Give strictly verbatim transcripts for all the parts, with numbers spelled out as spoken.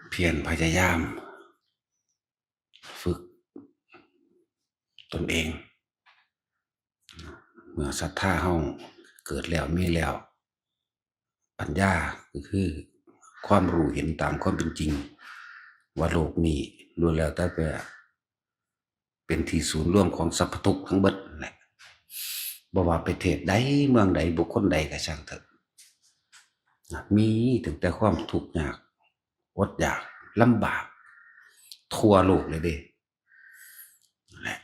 เพียรพยายาม ฝึกตนเอง เมื่อศรัทธาเฮาเกิดแล้วมีแล้ว ปัญญาก็คือความรู้เห็นตามความเป็นจริง ว่าโลกนี้ล้วนแล้วแต่เป็นที่ศูนย์รวมของสรรพทุกข์ทั้งเบิดนั่นแหละ บ่ว่าประเทศใดเมืองใดบุคคลใดก็ช่างเถอะ มีตั้งแต่ความทุกข์ยากอดอยากลำบากทั่วโลกเลยเด้ นั่นแหละ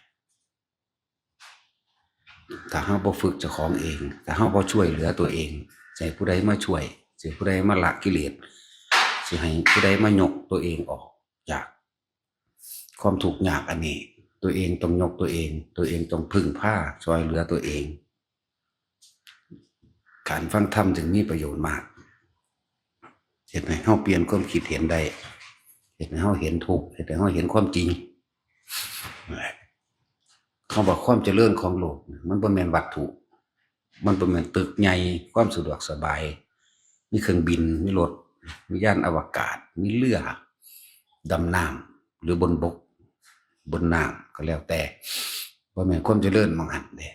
ถ้าเฮาบ่ฝึกเจ้าของเอง ถ้าเฮาบ่ช่วยเหลือตัวเอง สิให้ผู้ใดมาช่วย สิให้ผู้ใดมาละกิเลส สิให้ผู้ใดมายกตัวเองออกจากความทุกข์ยากอันนี้ ตัวเองต้องยกตัวเอง ตัวเองต้องพึ่งพาช่วยเหลือตัวเอง การฟังธรรมจึงมีประโยชน์มาก เฮ็ดให้เฮาเปลี่ยนความคิดเห็นได้ เฮ็ดให้เฮาเห็นทุกข์ เฮ็ดให้เฮาเห็นความจริง นั่นแหละ เฮาว่าความเจริญของโลกเนี่ย มันบ่แม่นวัตถุ มันบ่แม่นตึกใหญ่ ความสะดวกสบาย มีเครื่องบิน มีรถ มียานอวกาศ มีเรือดำน้ำ หรือบนบก บนน้ำก็แล้วแต่ บ่แม่นความเจริญหม่องหั้นเด้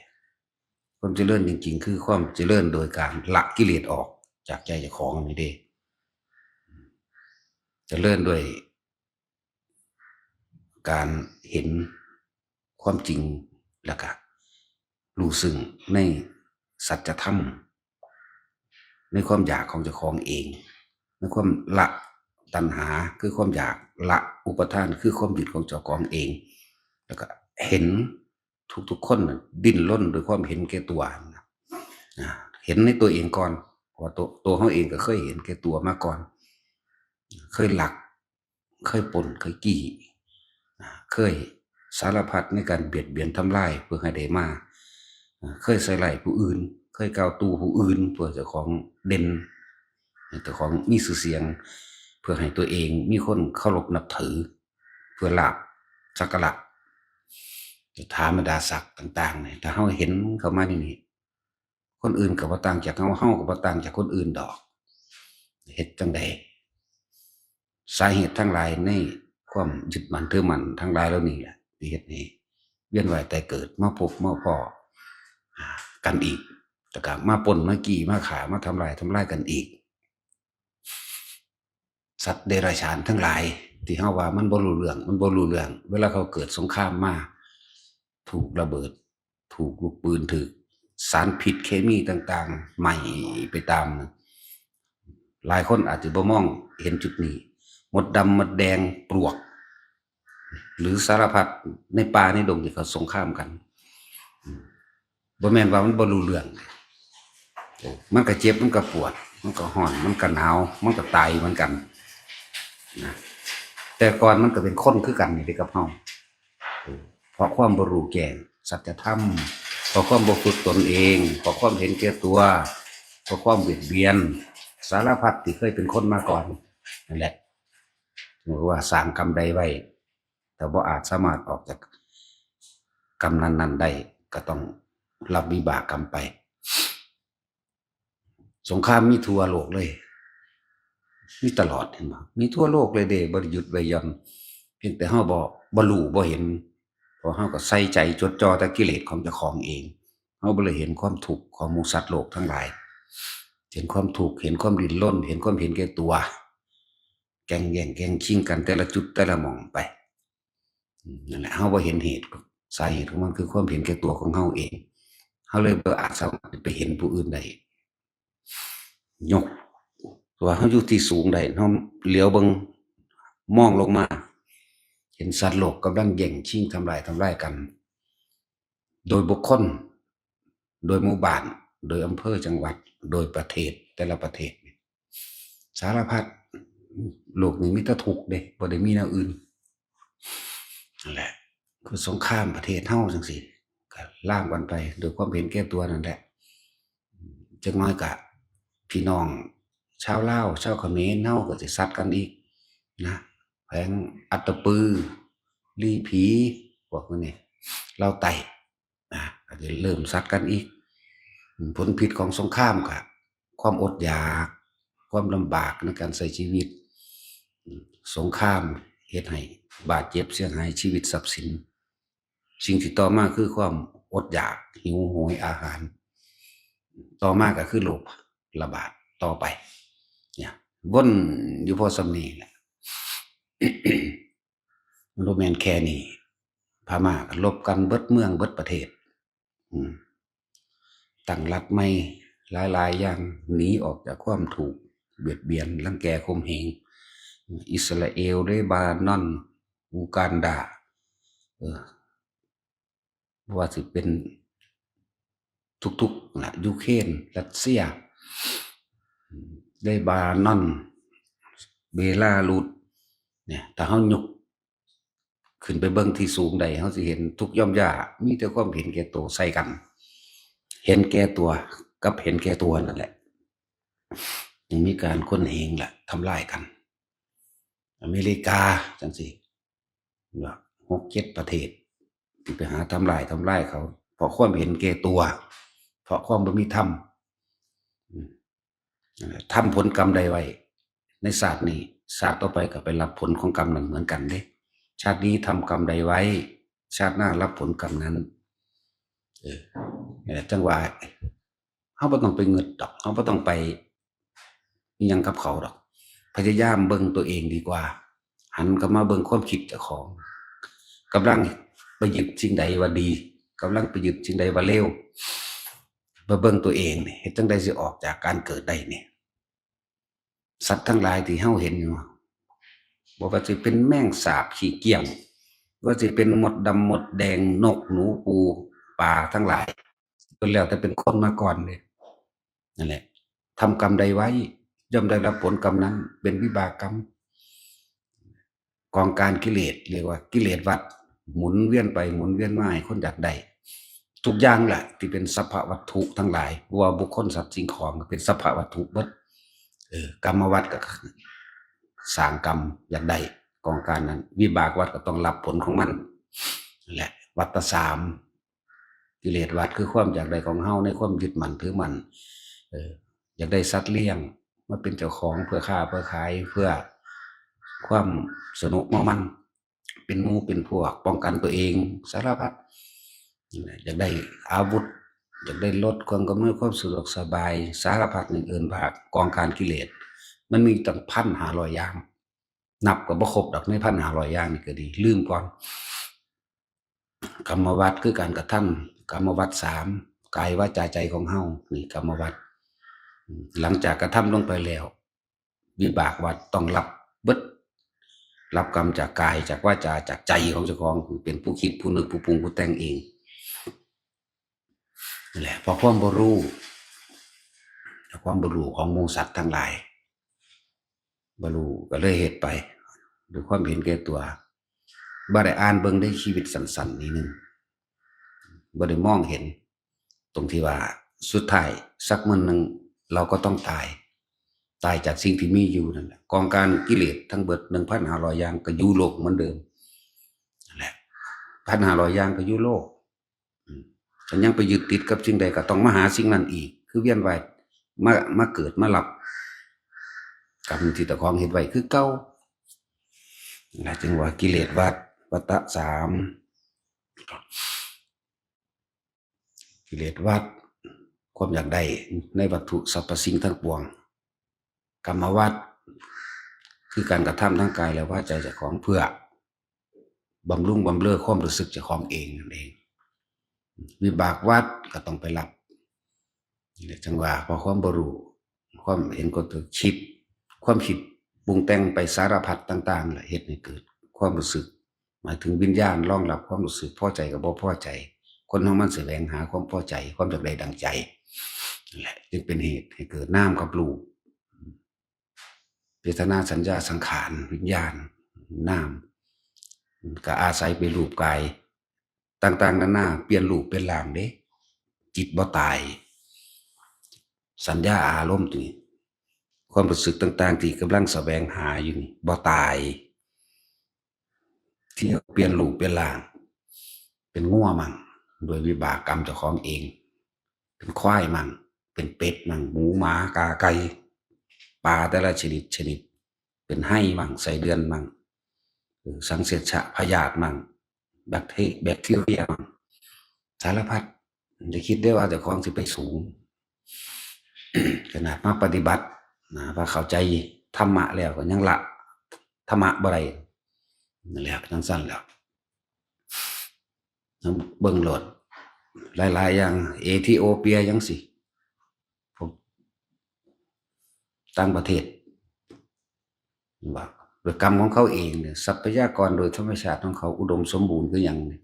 ความเจริญจริงๆ คือความเจริญโดยการละกิเลสออกจากใจเจ้าของนี่เด้ เจริญด้วยการเห็นความจริง แล้วก็รู้ซึ่งในสัจธรรม ในความอยากของเจ้าของเอง ในความละตัณหาคือความอยาก ละอุปาทานคือความยึดของเจ้าของเอง แล้วก็เห็นทุกๆ คนน่ะดิ้นรนด้วยความเห็นแก่ตัวนะ อ่า เห็นในตัวเองก่อน เพราะว่าตัว ตัวเฮาเองก็เคยเห็นแก่ตัวมาก่อน เคยลัก เคยปล้น เคยจี้ อ่า เคยสารพัดในการเบียดเบียนทำลายเพื่อให้ได้มา อ่า เคยใส่ร้ายผู้อื่น เคยกล่าวตู่ผู้อื่นเพื่อเจ้าของเด่น ให้เจ้าของมีชื่อเสียง เพื่อให้ตัวเองมีคนเคารพนับถือ เพื่อลาภสักการะ ยศถาบรรดาศักดิ์ต่างๆ เนี่ย ถ้าเฮาเห็นเข้ามาในนี้ คนอื่นก็บ่ต่างจากเฮา เฮาก็บ่ต่างจากคนอื่นดอก เฮ็ดจั่งใด สาเหตุทั้งหลายในความยึดมั่นถือมั่นทั้งหลายเหล่านี้แหละ ที่เฮ็ดให้เวียนว่ายตายเกิด มาพบมาพ้อ อ่า กันอีก แล้วก็มาปล้น มาจี้ มาฆ่า มาทำลาย ทำลายกันอีก สัตว์เดรัจฉานทั้งหลาย ที่เฮาว่ามันบ่รู้เรื่อง มันบ่รู้เรื่อง เวลาเขาเกิดสงครามมา ถูกระเบิด ถูกลูกปืน ถูกสารพิษเคมีต่างๆ ไหม้ไปตาม หลายคนอาจจะบ่มองเห็นจุดนี้ มดดำมดแดง ปลวก หรือสารพัดในป่าในดงที่เขาสงครามกัน บ่แม่นว่ามันบ่รู้เรื่อง มันก็เจ็บ มันก็ปวด มันก็ร้อน มันก็หนาว มันก็ตายเหมือนกันนะ แต่ก่อนมันก็เป็นคนคือกันนี่เด้กับเฮา เพราะความบ่รู้แจ้งสัจธรรม เพราะความบ่ฝึกตนเอง เพราะความเห็นแก่ตัว เพราะความเบียดเบียน สารพัดที่เคยเป็นคนมาก่อน นั่นแหละ ถือว่าสร้างกรรมใดไว้ แต่บ่อาจสามารถออกจากกรรมนั้นๆ ได้ ก็ต้องรับวิบากกรรมไป สงครามมีทั่วโลกเลย มีตลอด เห็นบ่ มีทั่วโลกเลยเด้ บ่ได้หยุดบ่หย่อน เพียงแต่เฮาบ่ บ่รู้บ่เห็น เพราะเฮาก็ใส่ใจจดจ่อแต่กิเลสของเจ้าของเอง เฮาบ่เลยเห็นความทุกข์ของหมู่สัตว์โลกทั้งหลาย เห็นความทุกข์ เห็นความดิ้นรน เห็นความเห็นแก่ตัว แก่งแย่งแก่งชิงกันแต่ละจุดแต่ละหม่องไป อืม นั่นแหละ เฮาบ่เห็นเหตุ สาเหตุของมันคือความเห็นแก่ตัวของเฮาเอง เฮาเลยบ่อาจสามารถไปเห็นผู้อื่นได้ ยกตัวเฮาอยู่ที่สูงได้ เฮาเหลียวเบิ่ง มองลงมา เห็นสัตว์โลกกำลังแย่งชิงทำลาย ทำลายกัน โดยบุคคล โดยหมู่บ้าน โดยอำเภอ จังหวัด โดยประเทศ แต่ละประเทศ สารพัด โลกนี้มีแต่ทุกข์เด้ บ่ได้มีแนวอื่น นั่นแหละ คือสงครามประเทศเฮาจั่งซี้ ก็ลามกันไปโดยความเห็นแก่ตัวนั่นแหละ จักหน่อยก็พี่น้องชาวลาว ชาวเขมรเฮาก็สิซัดกันอีกนะ แขวงอัตตปือ ลีผี พวกนี้ ลาวใต้ นะ ก็สิเริ่มซัดกันอีก อืม ผลพิษของสงครามก็ความอดอยาก ความลำบากในการใช้ชีวิต สงครามเฮ็ดให้บาดเจ็บเสียหายชีวิตทรัพย์สิน สิ่งที่ต่อมาคือความอดอยาก หิวโหยอาหาร ต่อมาก็คือโรคระบาดต่อไป เนี่ย วนอยู่พอส่ำนี้แหละ มันบ่แม่นแค่นี้ พม่าก็รบกันเบิดเมืองเบิดประเทศ อืม ตั้งรัฐใหม่หลายๆอย่าง หนีออกจากความถูกเบียดเบียน รังแกข่มเหง อิสราเอล เลบานอน อูกันดา เออ บ่ว่าสิเป็นทุกๆล่ะ ยูเครน รัสเซีย เลบานอน เบลารุส เนี่ย ถ้าเฮายกขึ้นไปเบิ่งที่สูงได้ เฮาสิเห็นทุกข์ย่อมย่า มีแต่ความเห็นแก่ตัวใส่กัน เห็นแก่ตัวกับเห็นแก่ตัวนั่นแหละ ยังมีการข่มเหงและทำลายกัน อเมริกาจังซี่ ว่าหกเจ็ดประเทศ ที่ไปหาทำลาย ทำลายเขา เพราะความเห็นแก่ตัว เพราะความบ่มีธรรม อืม นั่นแหละ ทำผลกรรมใดไว้ ในชาตินี้ ชาติต่อไปก็ไปรับผลของกรรมนั้นเหมือนกันเด้ ชาตินี้ทำกรรมใดไว้ ชาติหน้ารับผลกรรมนั้น เออ นี่แหละจังว่า เฮาบ่ต้องไปงึดดอก เฮาบ่ต้องไปอิหยังกับเขาดอก พยายามเบิ่งตัวเองดีกว่า หันกลับมาเบิ่งความคิดเจ้าของ กำลังไปยึดสิ่งใดว่าดี กำลังไปยึดสิ่งใดว่าเลว มาเบิ่งตัวเองนี่ เฮ็ดจั่งใดสิออกจากการเกิดได้นี่ สัตว์ทั้งหลายที่เฮาเห็นอยู่ บ่ว่าสิเป็นแมงสาบขี้เกียจ บ่ว่าสิเป็นมดดำมดแดง นกหนูปูปลาทั้งหลาย ล้วนแล้วแต่เป็นคนมาก่อนเด้ นั่นแหละ ทำกรรมใดไว้ ย่อมได้รับผลกรรมนั้น เป็นวิบากกรรม กองการกิเลส เรียกว่ากิเลสวัฏ หมุนเวียนไปหมุนเวียนมาให้คนอยากได้ ทุกอย่างแหละที่เป็นสัพพะวัตถุทั้งหลาย บ่ว่าบุคคลสัตว์สิ่งของก็เป็นสัพพะวัตถุเบิด เออ กรรมวัฏก็สร้างกรรมอยากได้ กองการนั้น วิบากวัฏก็ต้องรับผลของมัน นั่นแหละ วัฏฏะสาม กิเลสวัฏคือความอยากได้ของเฮาในความยึดมั่นถือมั่น เออ อยากได้สัตว์เลี้ยง มาเป็นเจ้าของเพื่อค้าเพื่อขาย เพื่อความสนุกเมามัน เป็นหมู่เป็นพวก ป้องกันตัวเอง สารพัด อยากได้อาวุธ อยากได้รถ เครื่องอำนวยความสะดวกสบาย สารพัดอย่างอื่น บากกองการกิเลส มันมีตั้งพันห้าร้อยอย่าง นับก็บ่ครบดอก ในพันห้าร้อยอย่างนี่ก็ดี ลืมก่อน กรรมวัฏคือการกระทำ กรรมวัฏสาม กายวาจาใจของเฮา นี่กรรมวัฏ หลังจากกระทำลงไปแล้ว วิบากวัฏต้องรับเบิด รับกรรมจากกาย จากวาจา จากใจของเจ้าของ เป็นผู้คิด ผู้นึก ผู้ปรุง ผู้แต่งเอง นั่นแหละ เพราะความบ่รู้ ความบ่รู้ของหมู่สัตว์ทั้งหลาย บ่รู้ก็เลยเฮ็ดไป ด้วยความเห็นแก่ตัว บ่ได้อ่านเบิ่งในชีวิตสั้นๆนิดนึง บ่ได้มองเห็น ตรงที่ว่าสุดท้ายสักมื้อหนึ่งเราก็ต้องตาย ตายจากสิ่งที่มีอยู่นั่นแหละ กองการกิเลสทั้งเบิด หนึ่งพันห้าร้อยอย่างก็อยู่โลกเหมือนเดิม นั่นแหละ พันห้าร้อยอย่างก็อยู่โลก อืม คันยังไปยึดติดกับสิ่งใดก็ต้องมาหาสิ่งนั้นอีก คือเวียนว่าย มา มาเกิดมารับกรรมที่เจ้าของเฮ็ดไว้คือเก่า นะ จึงว่ากิเลสวัฏ วัฏฏะสาม กิเลสวัฏ ความอยากได้ในวัตถุสรรพสิ่งทั้งปวง กรรมวัฏ คือการกระทำทางกายและวาจาเจ้าของเพื่อบำรุงบำเรอความรู้สึกเจ้าของเองนั่นเอง วิบากวัฏก็ต้องไปรับ นี่แหละจังว่าเพราะความบ่รู้ ความเห็นก็ถือคิด ความคิดปรุงแต่งไปสารพัดต่างๆแหละ เฮ็ดให้เกิดความรู้สึก หมายถึงวิญญาณรองรับความรู้สึกพอใจกับบ่พอใจ คนเฮามันแสวงหาความพอใจ ความอยากได้ดังใจ นั่นแหละ จึงเป็นเหตุให้เกิดนามกับรูป เวทนา สัญญา สังขาร วิญญาณ นาม ก็อาศัยไปรูปกาย ต่างๆนานา เปลี่ยนรูปเป็นร่างเด้ จิตบ่ตาย สัญญาอารมณ์ตัวนี้ ความรู้สึกต่างๆที่กำลังแสวงหาอยู่นี่บ่ตาย ที่เปลี่ยนรูปเป็นร่าง เป็นงัวมั่ง โดยวิบากกรรมเจ้าของเอง เป็นควายมั่ง เป็นเป็ดมั่ง หมูหมากาไก่ ปลาแต่ละชนิดชนิด เป็นไฮมั่ง ไส้เดือนมั่ง เออ สังเสชะพยาธิมั่ง แบคที- แบคทีเรียมั่ง สารพัด อย่าคิดได้ว่าเจ้าของสิไปสูง ขนาดมาปฏิบัตินะ ว่าเข้าใจธรรมะแล้วก็ยังละธรรมะบ่ได้ นั่นแหละ จังซั่นแหล้ว เบิ่งโลด หลายๆ อย่าง เอธิโอเปียจังซี้ พวกต่างประเทศ ว่าด้วยกรรมของเขาเองเนี่ย ทรัพยากรโดยธรรมชาติของเขาอุดมสมบูรณ์คือหยังเนี่ย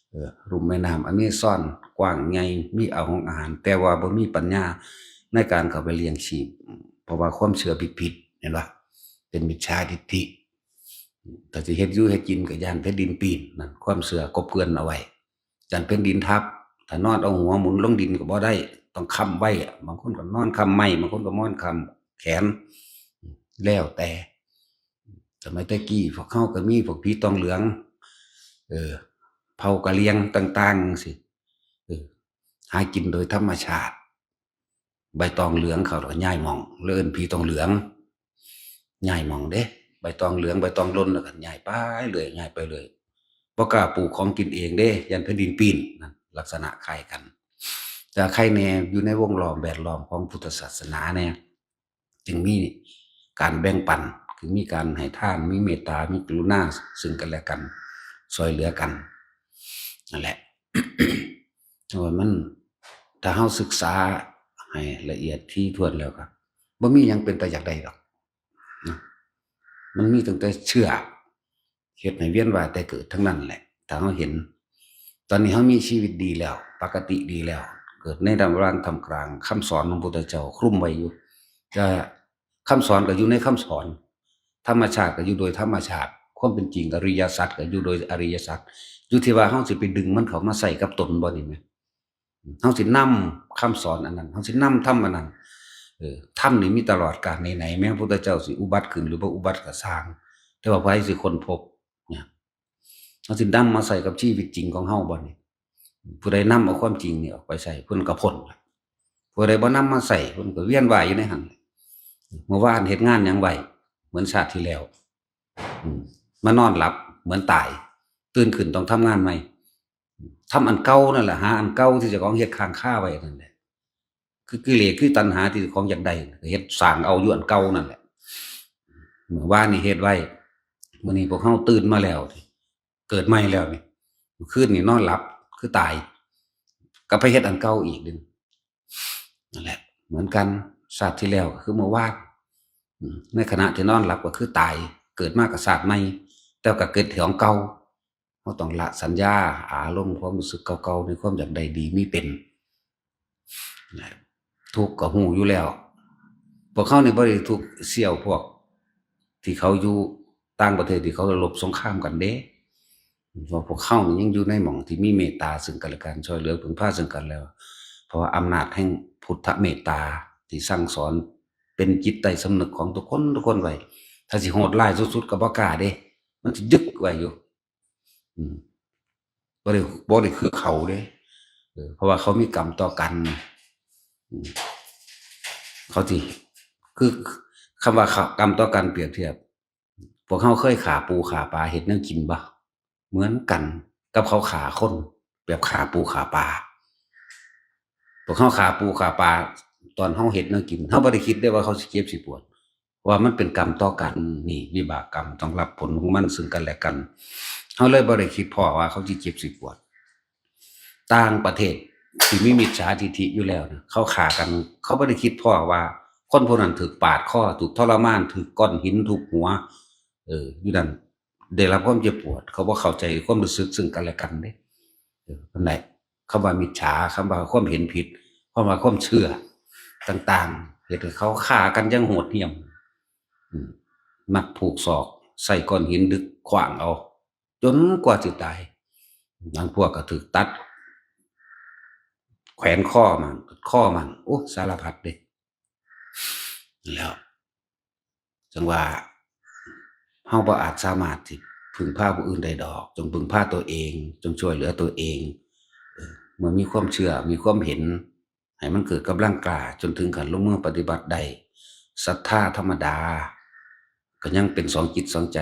เออ ลุ่มแม่น้ำอเมซอนกว้างใหญ่ มีเอาของอาหาร แต่ว่าบ่มีปัญญาในการเข้าไปเลี้ยงชีพ เพราะว่าความเชื่อผิดๆ เห็นปะ เป็นมิจฉาทิฏฐิ ถ้าสิเฮ็ดอยู่เฮ็ดกินก็ย้านแผ่นดินปีน นั่นความเชื่อกบเกลื่อนเอาไว้ ย้านแผ่นดินทับ ถ้านอนเอาหัวหมุนลงดินก็บ่ได้ ต้องค้ำไว้อะ บางคนก็นอนค้ำไม้ บางคนก็นอนค้ำแขน แล้วแต่ สมัยแต่กี้พวกเขาก็มีพวกผีตองเหลือง เออ เผ่ากะเหรี่ยงต่างๆ จังซี้ เออ หากินโดยธรรมชาติ ใบตองเหลืองเขาก็ย้ายหม่อง เลยเอิ้นผีตองเหลือง ย้ายหม่องเด้ ใบตองเหลือง ใบตองหล่น แล้วก็ย้ายไปเรื่อย ย้ายไปเรื่อย บ่กล้าปลูกของกินเองเด้ ย้านแผ่นดินปีน นั่น ลักษณะคล้ายกัน แต่ใครแน่อยู่ในวงล้อมแวดล้อมของพุทธศาสนาแน่ จึงมีการแบ่งปัน คือมีการให้ทาน มีเมตตา มีกรุณาซึ่งกันและกัน ช่วยเหลือกัน นั่นแหละ แต่ว่ามัน ถ้าเฮาศึกษาให้ละเอียดถี่ถ้วนแล้วก็ บ่มีหยังเป็นตาอยากได้ดอกนะ มันมีตั้งแต่เชื่อ เฮ็ดให้เวียนว่ายตายเกิดทั้งนั้นแหละ ถ้าเฮาเห็น ตอนนี้เฮามีชีวิตดีแล้ว ปกติดีแล้ว เกิดในระหว่างท่ามกลางคำสอนของพระพุทธเจ้าคลุมไว้อยู่ แต่คำสอนก็อยู่ในคำสอน ธรรมชาติก็อยู่โดยธรรมชาติ ความเป็นจริงอริยสัจก็อยู่โดยอริยสัจ อยู่ที่ว่าเฮาสิไปดึงมันเข้ามาใส่กับตนบ่นี่แหม เฮาสินำคำสอนอันนั้น เฮาสินำธรรมอันนั้น เออ ธรรมนี่มีตลอดกาลไหนๆ แม้พระพุทธเจ้าสิอุบัติขึ้นหรือบ่อุบัติก็ซ่าง แต่ว่าไผสิค้นพบเนี่ย เฮาสินำมาใส่กับชีวิตจริงของเฮาบ่นี่ ผู้ใดนำเอาความจริงนี่ออกไปใส่ เพิ่นก็พ้นละ ผู้ใดบ่นำมาใส่ เพิ่นก็เวียนว่ายอยู่ในหั่น เมื่อวานเฮ็ดงานหยังไว้ เหมือนชาติที่แล้ว อืม มานอนหลับเหมือนตาย ตื่นขึ้นต้องทำงานใหม่ ทำอันเก่านั่นแหละ หาอันเก่าที่เจ้าของเฮ็ดค้างคาไว้นั่นแหละ คือกิเลส คือตัณหาที่เจ้าของอยากได้ ก็เฮ็ดสร้างเอาอยู่อันเก่านั่นแหละ เมื่อวานนี่เฮ็ดไว้ มื้อนี้พวกเฮาตื่นมาแล้ว เกิดใหม่แล้วนี่ คืนนี่นอนหลับ คือตาย ก็ไปเฮ็ดอันเก่าอีกเด้ นั่นแหละ เหมือนกัน ชาติที่แล้วก็คือเมื่อวาน อืม ในขณะที่นอนหลับก็คือตาย เกิดมาก็ชาติใหม่ แต่ก็เกิดของเก่า เฮาต้องละสัญญา อารมณ์ ความรู้สึกเก่าๆ ในความอยากได้ดีมีเป็น นะ ทุกข์ก็ฮู้อยู่แล้ว พวกเฮานี่บ่ได้ทุกข์เสี่ยวพวกที่เขาอยู่ต่างประเทศที่เขารบสงครามกันเด้ เพราะพวกเฮานี่ยังอยู่ในหม่องที่มีเมตตาซึ่งกันและกัน ช่วยเหลือพึ่งพาซึ่งกันแล้ว เพราะว่าอำนาจแห่งพุทธเมตตาที่สั่งสอนเป็นจิตใต้สำนึกของทุกคนทุกคนไว้ ถ้าสิโหดร้ายสุดๆ ก็บ่กล้าเด้ มันสิยึกไว้อยู่ อืม บ่ได้ บ่ได้คือเขาเด้ เออ เพราะว่าเขามีกรรมต่อกัน อืม เขาสิ คือคำว่ากรรมต่อกันเปรียบเทียบ พวกเฮาเคยฆ่าปูฆ่าปลาเฮ็ดแนวกินบ่ เหมือนกันกับเขาฆ่าคน แบบฆ่าปูฆ่าปลา พวกเฮาฆ่าปูฆ่าปลา ตอนเฮาเฮ็ดแนวกิน เฮาบ่ได้คิดเด้ว่าเขาสิเจ็บสิปวด เพราะว่ามันเป็นกรรมต่อกัน นี่วิบากกรรมต้องรับผลของมันซึ่งกันและกัน เฮาเลยบ่ได้คิดพ้อว่าเขาสิเจ็บสิปวด ต่างประเทศที่มีมิจฉาทิฏฐิอยู่แล้วนะ เขาฆ่ากัน เขาบ่ได้คิดพ้อว่าคนผู้นั้นถูกปาดคอ ถูกทรมาน ถูกก้อนหินทุบหัว เออ อยู่นั่น ได้รับความเจ็บปวด เขาบ่เข้าใจความรู้สึกซึ่งกันและกันเด้ เออ นั่นแหละ คำว่ามิจฉา คำว่าความเห็นผิด คำว่าความเชื่อต่างๆ เฮ็ดให้เขาฆ่ากันอย่างโหดเหี้ยม อืม มักผูกศอก ใส่ก้อนหินดึกขว้างเอา จนกว่าสิตาย บางพวกก็ถูกตัด แขวนคอมัน คอมัน โอ้ สารพัดเด้ แล้ว จังว่า เฮาบ่อาจสามารถสิพึ่งพาผู้อื่นได้ดอก จงพึ่งพาตัวเอง จงช่วยเหลือตัวเอง เออ เมื่อมีความเชื่อ มีความเห็น ให้มันเกิดกำลังกล้า จนถึงขั้นลงมือปฏิบัติได้ ศรัทธาธรรมดา ก็ยังเป็นสองจิตสองใจ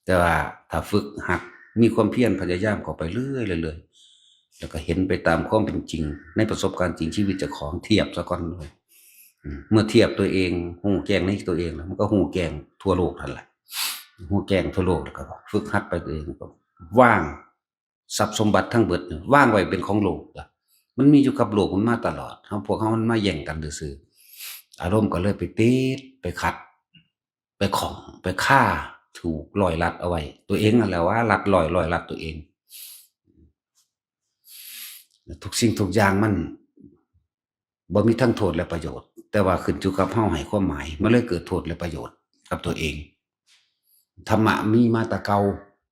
แต่ว่าถ้าฝึกหัด มีความเพียรพยายามเข้าไปเรื่อยๆ เรื่อยๆ แล้วก็เห็นไปตามความเป็นจริง ในประสบการณ์จริงชีวิตเจ้าของ เทียบซะก่อนเลย อืม เมื่อเทียบตัวเอง ฮู้แจ้งในตัวเองแล้ว มันก็ฮู้แจ้งทั่วโลกนั่นแหละ ฮู้แจ้งทั่วโลก แล้วก็ฝึกหัดไปตัวเอง ก็วางทรัพย์สมบัติทั้งเบิดนี่ วางไว้เป็นของโลกล่ะ มันมีอยู่กับโลกมันมาตลอด เฮา พวกเฮามันมาแย่งกันซื่อๆ อารมณ์ก็เลยไปติด ไปขัด ไปข้อง ไปคา ถูกร้อยรัดเอาไว้ ตัวเองนั่นแหละว่ารัดร้อย ร้อยรัดตัวเอง ทุกสิ่งทุกอย่างมันบ่มีทั้งโทษและประโยชน์ แต่ว่าขึ้นอยู่กับเฮาให้ความหมาย มันเลยเกิดโทษและประโยชน์กับตัวเอง ธรรมะมีมาแต่เก่า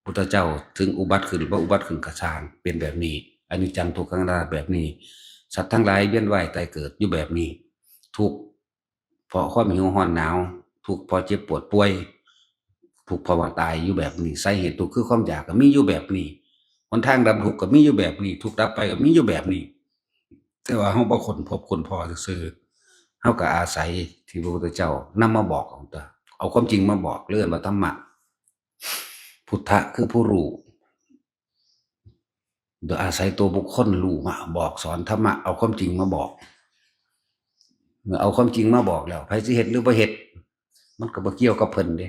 พุทธเจ้าถึงอุบัติขึ้น บ่อุบัติขึ้นก็ช่าง เป็นแบบนี้ อนิจจังทุกขังอนัตตาแบบนี้ สัตว์ทั้งหลายเวียนว่ายตายเกิดอยู่แบบนี้ ทุกข์เพราะความหิวร้อนหนาว ทุกข์เพราะเจ็บปวดป่วย ทุกข์เพราะว่าตายอยู่แบบนี้ สาเหตุทุกข์คือความอยากก็มีอยู่แบบนี้ หนทางดับทุกข์ก็มีอยู่แบบนี้ ทุกข์ดับไปก็มีอยู่แบบนี้ แต่ว่าเฮาบ่ค้นพบค้นพ้อซื่อๆ เฮาก็อาศัยที่พระพุทธเจ้านำมาบอกเอาตัว เอาความจริงมาบอก เรียกว่าธรรมะ พุทธะคือผู้รู้ โดยอาศัยตัวบุคคลรู้มาบอกสอนธรรมะ เอาความจริงมาบอก เมื่อเอาความจริงมาบอกแล้ว ไผสิเฮ็ดหรือบ่เฮ็ด มันก็บ่เกี่ยวกับเพิ่นเด้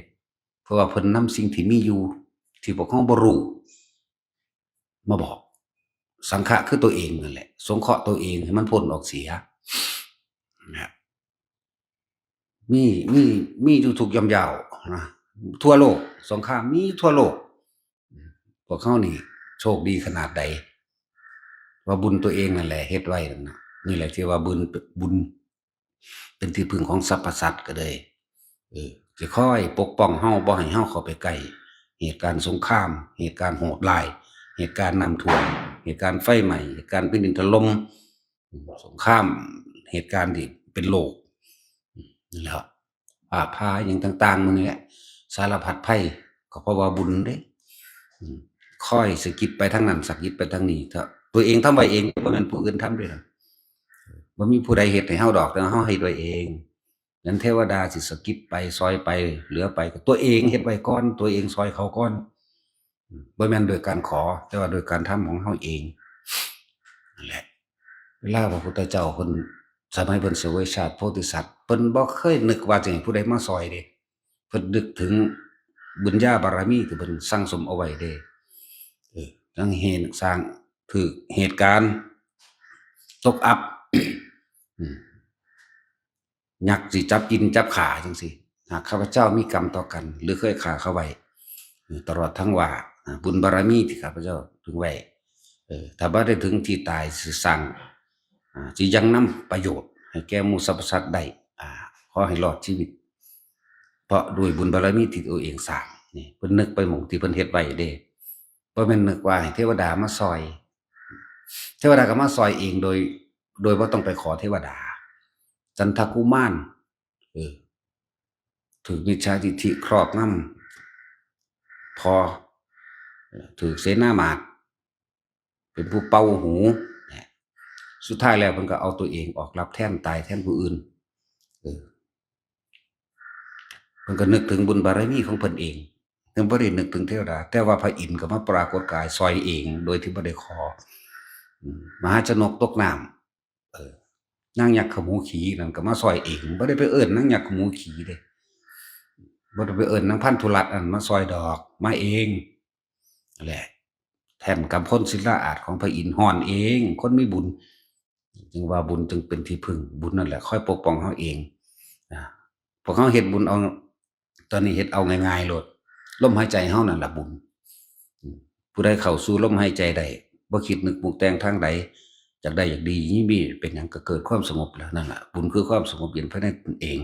เพราะว่าเพิ่นนำสิ่งที่มีอยู่ ที่พวกเฮาบ่รู้ มาบอก สังฆะคือตัวเองนั่นแหละ สงเคราะห์ตัวเองให้มันพ้นออกเสีย นะ มี มี มีอยู่ทุกย่อมเยาวนะ ทั่วโลก สงครามมีทั่วโลก พวกเฮานี่โชคดีขนาดใด ว่าบุญตัวเองนั่นแหละเฮ็ดไว้นั่นนะ นี่แหละที่ว่าบุญ บุญเป็นที่พึ่งของสรรพสัตว์ก็เลย เออ จะคอยปกป้องเฮา บ่ให้เฮาเข้าไปใกล้ เหตุการณ์สงคราม เหตุการณ์โหดร้าย เหตุการณ์น้ำท่วม เหตุการณ์ไฟไหม้ เหตุการณ์แผ่นดินถล่ม สงคราม เหตุการณ์ที่เป็นโลก นั่นแหละ ฟ้าผ่าหยังต่างๆ มื้อนี้แหละ สารพัดภัย ก็เพราะว่าบุญเด้ อืม คอยสะกิดไปทางนั้น สะกิดไปทางนี้ ถ้าตัวเองทำไว้เอง บ่แม่นผู้อื่นทำเด้ล่ะ บ่มีผู้ใดเฮ็ดให้เฮาดอก แต่เฮาเฮ็ดไว้เอง นั้นเทวดาสิสะกิดไป ซอยไป เหลือไป ก็ตัวเองเฮ็ดไว้ก่อน ตัวเองซอยเขาก่อน อืม บ่แม่นโดยการขอ แต่ว่าโดยการทำของเฮาเอง นั่นแหละ เวลาพระพุทธเจ้าเพิ่น สมัยเพิ่นเสวยชาติโพธิสัตว์ เพิ่นบ่เคยนึกว่าจะให้ผู้ใดมาซอยเด้ เพิ่นนึกถึงบุญญาบารมีที่เพิ่นสั่งสมเอาไว้เด้ เออ ทั้งเหตุสร้าง ถืกเหตุการณ์ ตกอับ อืม ยักษ์สิจับกินจับฆ่าจังซี้ หากข้าพเจ้ามีกรรมต่อกัน หรือเคยฆ่าเขาไว้ เออ ตลอดทั้งว่า อ่า บุญบารมีที่ข้าพเจ้าถึงไว้ เออ ถ้าบ่ได้ถึงที่ตายสิสร้าง อ่า สิยังนำประโยชน์ให้แก่หมู่สรรพสัตว์ได้ อ่า ขอให้รอดชีวิต เพราะด้วยบุญบารมีที่ตัวเองสร้าง นี่ เพิ่นนึกไปหม่องที่เพิ่นเฮ็ดไว้เด้ บ่แม่นนึกว่าให้เทวดามาซอย เทวดาก็มาซอยเองโดย โดยบ่ต้องไปขอเทวดา จันทกุมาร เออ ถืกมิจฉาทิฏฐิครอบงำ พอ ถืกเสนามาตย์ เป็นผู้เป่าหู นะ สุดท้ายแล้วเพิ่นก็เอาตัวเองออกรับแทน ตายแทนผู้อื่น เออ เพิ่นก็นึกถึงบุญบารมีของเพิ่นเอง เพิ่นบ่ได้นึกถึงเทวดา แต่ว่าพระอินทร์ก็มาปรากฏกายซอยเอง โดยที่บ่ได้ขอ อืม มหาชนกตกน้ำ เออ นางยักษ์ขมูขี่นั่นก็มาซอยเอง บ่ได้ไปเอิ้นนางยักษ์ขมูขี่เด้ บ่ได้ไปเอิ้นนางพันธุรัตน์อันมาซอยดอก มาเอง นั่นแหละ แท่นกำพลศิลาอาชของพระอินทร์ฮ้อนเอง คนมีบุญ จึงว่าบุญจึงเป็นที่พึ่ง บุญนั่นแหละคอยปกป้องเฮาเอง อ่า พวกเฮาเฮ็ดบุญเอา ตอนนี้เฮ็ดเอาง่ายๆโลด ลมหายใจเฮานั่นล่ะบุญ อืม ผู้ใดเข้าสู่ลมหายใจได้ บ่คิดนึกปรุงแต่งทางใด อยากได้อยากดี มีเป็นหยังก็เกิดความสงบแล้ว นั่นล่ะ บุญคือความสงบเย็นภายในตนเอง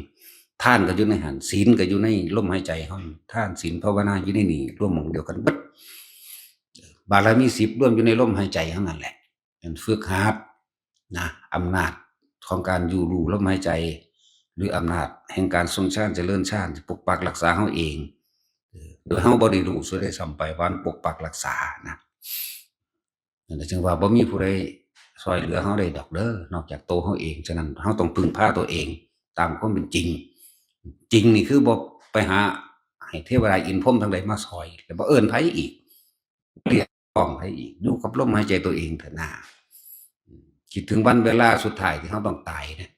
ทานก็อยู่ในหั่น ศีลก็อยู่ในลมหายใจเฮา ทาน ศีล ภาวนาอยู่ในนี่ รวมหม่องเดียวกันเบิด บารมีสิบรวมอยู่ในลมหายใจเฮานั่นแหละ เป็นฝึกหัดนะ อำนาจของการอยู่รู้ลมหายใจ หรืออำนาจแห่งการทรงฌานเจริญฌาน ที่ปกปักรักษาเฮาเอง เออ โดยเฮาบ่ได้รู้ซะด้วยซ้ำไปว่ามันปกปักรักษานะ นั่นแหละจึงว่าบ่มีผู้ใดซอยเหลือเฮาได้ดอกเด้อ นอกจากตัวเฮาเอง ฉะนั้นเฮาต้องพึ่งพาตัวเองตามความเป็นจริง จริงนี่คือบ่ไปหา ให้เทวดาอินทร์พรหมทั้งหลายมาซอย แล้วบ่เอิ้นไผอีก เรียกร้องไผอีก อยู่กับลมหายใจตัวเองเถอะนะ คิดถึงวันเวลาสุดท้ายที่เราต้องตายเนี่ย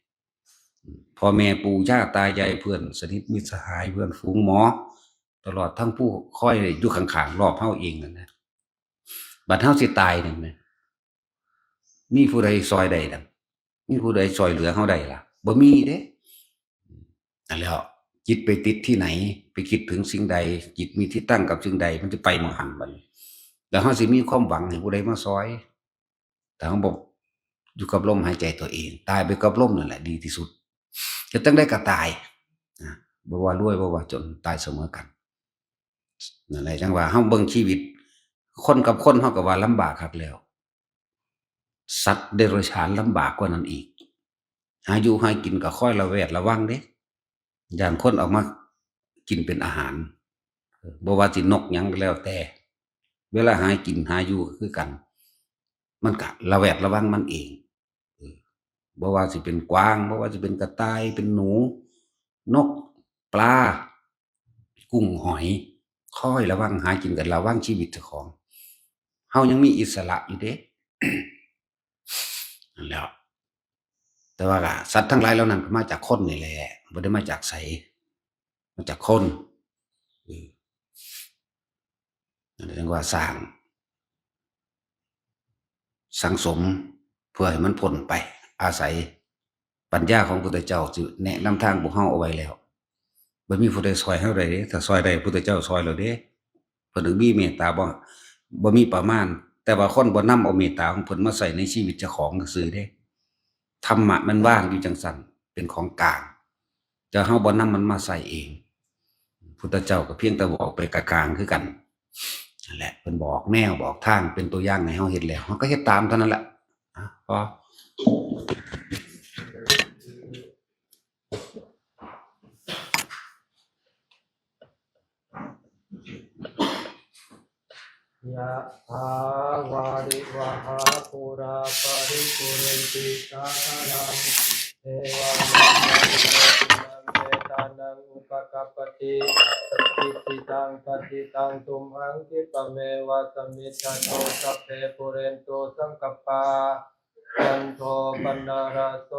พ่อแม่ปู่ย่าตายาย เพื่อนสนิทมิตรสหาย เพื่อนฝูงหมอ ตลอดทั้งผู้คอยอยู่ข้างๆรอบเราเองนั่นนะ บัดเราสิตายนั่นนะ มีผู้ใดซอยได้ล่ะ มีผู้ใดซอยเหลือเราได้ล่ะ บ่มีเด้ นั่นแหละ จิตไปติดที่ไหน ไปคิดถึงสิ่งใด จิตมีที่ตั้งกับสิ่งใด มันจะไปหม่องหั้นบัดนี้ แล้วเราสิมีความหวังให้ผู้ใดมาซอย ถ้าเราบ่อยู่กับลมหายใจตัวเอง ตายไปกับลมนั่นแหละดีที่สุด จะจั่งใดก็ตาย นะ บ่ว่ารวย บ่ว่าจน ตายเสมอกัน นั่นแหละ จั่งว่าเราเบิ่งชีวิต คนกับคนเราก็ว่าลำบากคักแล้ว สัตว์เดรัจฉานลำบากกว่านั้นอีก หาอยู่หากินก็คอยระแวดระวังเด้ ย่านคนเอามากินเป็นอาหาร เออ บ่ว่าสินกหยังก็แล้วแต่ เวลาหากินหาอยู่ก็คือกัน มันก็ระแวดระวังมันเอง เออ บ่ว่าสิเป็นกวาง บ่ว่าสิเป็นกระต่าย เป็นหนู นก ปลา กุ้งหอย คอยระวังหากินกัน ระวังชีวิตเจ้าของ เรายังมีอิสระอยู่เด้ นั่นแหละ แต่ว่าก็สัตว์ทั้งหลายเหล่านั้นก็มาจากคนนี่แหละ บ่ได้มาจากไส มาจากคน เออ นั่นเรียกว่าสร้าง สั่งสม เพื่อให้มันพ้นไป อาศัยปัญญาของพุทธเจ้าสิแนะนำทางพวกเราเอาไว้แล้ว บ่มีผู้ใดซอยเราได้เด้ ถ้าซอยได้พุทธเจ้าซอยแล้วเด้ เพิ่นถึงมีเมตตาบ่ บ่มีประมาณ แต่ว่าคนบ่นำเอาเมตตาของเพิ่นมาใส่ในชีวิตเจ้าของซื่อๆเด้ ธรรมะมันวางอยู่จั่งซั่น เป็นของกลาง แต่เราบ่นำมันมาใส่เอง พุทธเจ้าก็เพียงแต่บอกไปกลางๆคือกัน นั่นแหละ เพิ่นบอกแนวบอกทาง เป็นตัวอย่างให้เราเฮ็ดแล้ว เราก็เฮ็ดตามเท่านั้นแหละ อ่ะ พอ ยะถาวาริวหาปูราปริปูเรนติสาคารัง เอวังเมวะอิโตทินังเปตานังอุปกัปปติ อิจิตังปัจิตังตุมหังคิปะเมวะสมิจจโต สัพเพปูเรนตุสังกัปปา จันโทปนรโส